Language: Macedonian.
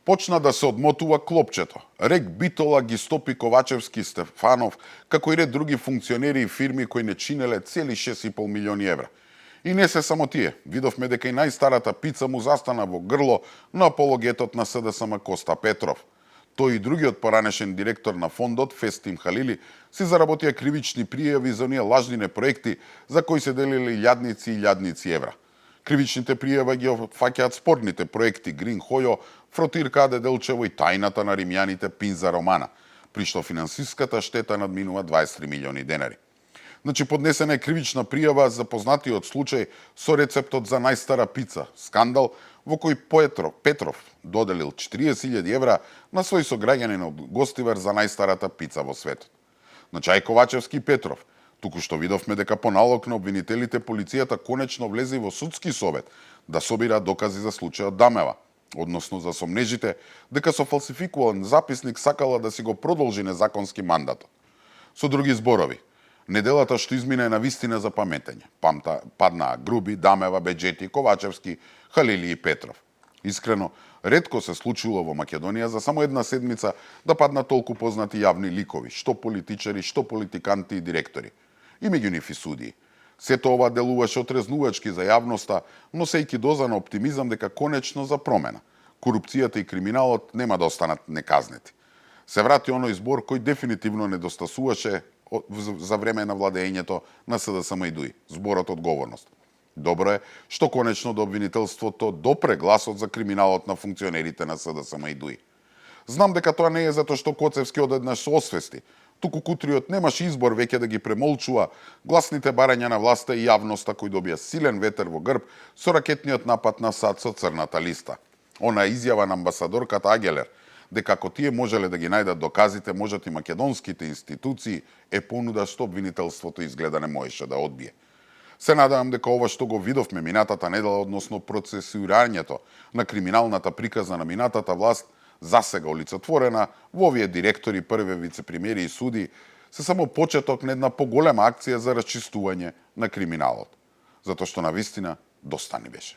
Почна да се одмотува клопчето. Рек Битола ги стопи Ковачевски и Стефанов, како и ред други функционери и фирми кои не чинеле цели 6,5 милиони евра. И не се само тие. Видовме дека и најстарата пица му застана во грло на апологетот на СДСМ Коста Петров. Тој и другиот поранешен директор на фондот, Фестим Халили, си заработија кривични пријави за оние лажни проекти за кои се делили илјадници и илјадници евра. Кривичните пријава ги фаќаат спорните проекти Грин Хојо, Фротирка Аде Делчево и тајната на римјаните Пинза Романа, при што финансиската штета надминува 23 милиони денари. Значи, поднесена е кривична пријава за познатиот случај со рецептот за најстара пица, скандал во кој Петров доделил 40.000 евра на свој сограѓанин од Гостивар за најстарата пица во светот. Значи, ај Ковачевски и Петров, туку што видовме дека по налог на обвинителите полицијата конечно влезе во судски совет да собира докази за случајот Дамева, односно за сомнежите дека со фалсификуван записник сакала да си го продолжи незаконски мандатот. Со други зборови, неделата што измина е на вистина за паметење. Паднаа Груби, Дамева, Беџети, Ковачевски, Халили и Петров. Искрено, ретко се случило во Македонија за само една седмица да паднат толку познати јавни ликови, што политичари, што политиканти и директори. И меѓу нив и судии. Сето ова делуваше отрезнувачки за јавноста, носејќи доза на оптимизам дека конечно за промена. Корупцијата и криминалот нема да останат неказнети. Се врати оној збор кој дефинитивно недостасуваше за време на владењето на СДСМ и ДУИ, зборот одговорност. Добро е што конечно до обвинителството допре гласот за криминалот на функционерите на СДСМ и ДУИ. Знам дека тоа не е затоа што Коцевски одеднаш се освести, туку Кутриот немаше избор веќе да ги премолчува гласните барања на власта и јавноста кој добија силен ветер во грб со ракетниот напад на САД со црната листа. Она изјава на амбасадорката Агелер, дека ако тие можеле да ги најдат доказите, можат и македонските институции, е понуда што обвинителството изгледа не можеше да одбие. Се надевам дека ова што го видовме минатата недела, односно процесуирањето на криминалната приказна на минатата власт, засега олицетворена во овие директори, први вице-премиери и суди, се само почеток на една поголема акција за расчистување на криминалот. Затоа што на вистина доста ни беше.